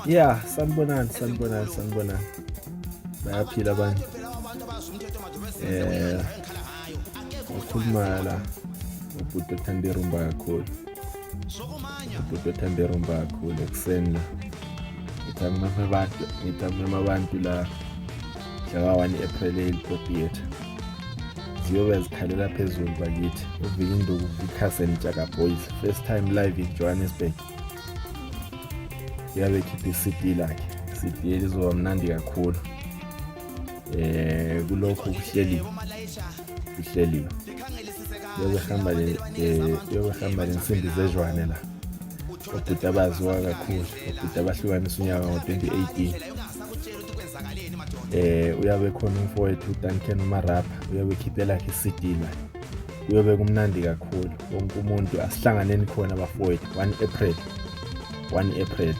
Yeah, sanibonani, sanibonani, sanibonani. Bayaphila abantu. Ukhuluma la ubhuti othanda irumba kakhulu. Ubhuti othanda irumba kakhulu ekuseni la. Ngithi angimeme abantu, ngithi angimeme abantu la mhla ka-1 April e-Hilltop Theatre. Ziyobe zikhalela phezulu bakithi. UVikinduku Vickers and Chaka Boys first time live in Johannesburg. Uyabe ekhipha i-CD lakhe. CD elizoba mnandi kakhulu. Kulokhu kuhleliwe. Kuhleliwe. Yobe hamba le yobe hamba lensimbi zejwane la. Obhuti abaziwa kakhulu, obhuti abahlukanisa unyaka ngo-2018. Uyabe khona umfowethu uDuncan uMarapa, uyabe ekhiphe lakhe i-CD la. Kuyobe kumnandi kakhulu. Wonke umuntu asihlanganeni khona bafowethu 1 April. 1 April.